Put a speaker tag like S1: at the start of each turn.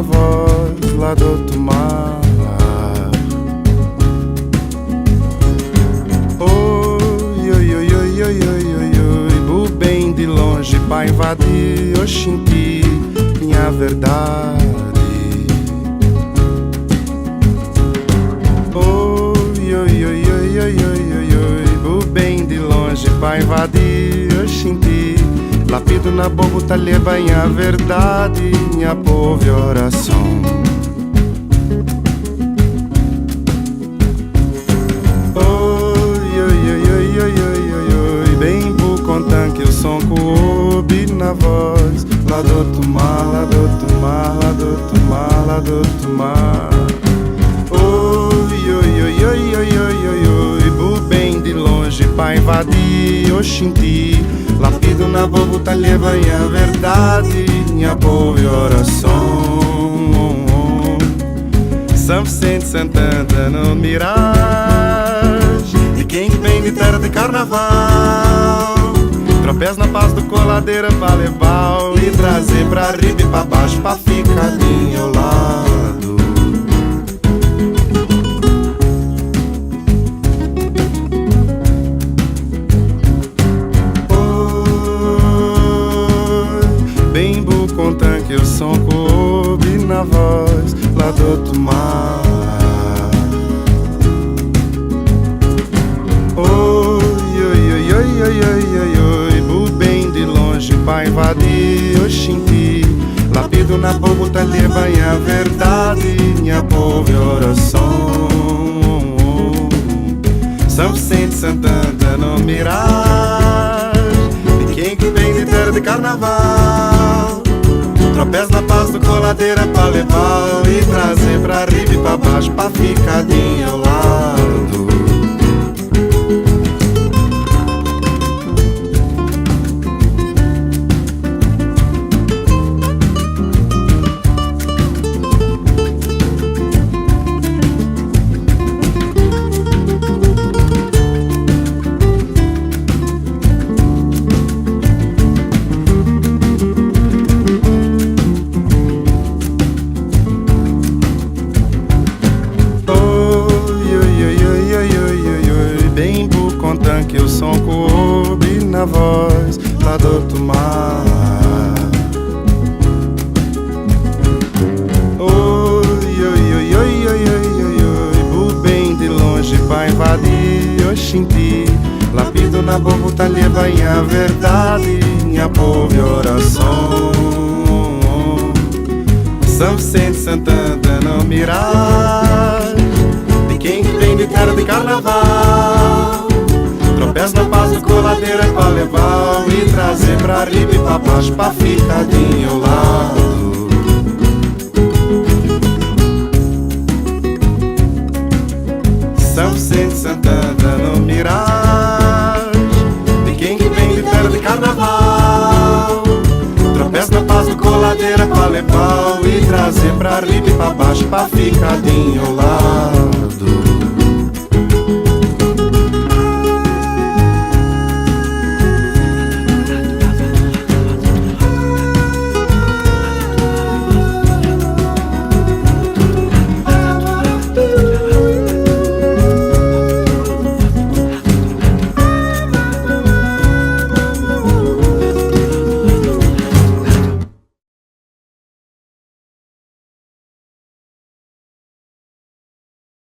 S1: voz lá do outro mar. Oi, oi, oi, oi, oi, oi, oi, oi, bu bem de longe pa invadir, oxinti minha verdade. Oi, oi, oi, oi, oi, oi, oi, oi, bu bem de longe pa invadir, oxinti Lapido na bobo ta leba nha verdade, nha povo e oração. Oi, oi, oi, oi, oi, oi, oi, oi, bem bu contan que o som ku obi na voz lá do outro mar, lá do outro mar, lá do outro mar, lá do outro mar. Oi, oi, oi, oi, oi, oi, oi, oi, bu bem de longe pa invadir, oxinti Lapido na bobo ta leba nha verdade, nha povo e oração. São Vicente, Santana no Mirage, e quem que vem de terra de carnaval Tropez na paz do coladeira pa levar e trazer pra riba e pra baixo pa ficar de meu lado. Oi, bem bu contan que o som coube na voz lá do outro mar. Oi, oi, oi, oi, oi, oi, oi, oi, bu bem de longe pa invadir, oxinti Lapido na bobo ta leba nha verdade, nha povo e oração. São Vicente, Santana no Mirage, e quem que vem de terra de carnaval Tropez na paz do coladeira pa levar e trazer pra riba e pra baixo pa ficar de meu lado. Oi, oi, oi, oi, oi, oi, oi, oi, bem bu contan que o som coube na voz lá do outro mar. Oi, oi, oi, oi, oi, oi, oi, oi, bu bem de longe pa invadir, oxinti Lapido na bobo ta leba nha verdade, nha povo e oração. São Vicente, Santana no Mirage, de quem que vem de terra de carnaval Tropez na paz do coladeira pa levar e trazer pra riba e pra baixo pa ficar de meu lado. São Vicente, Santana no Mirage, de quem que vem de terra de carnaval Tropez na paz do coladeira pa levar e trazer pra riba e pra baixo pa ficar de meu lado.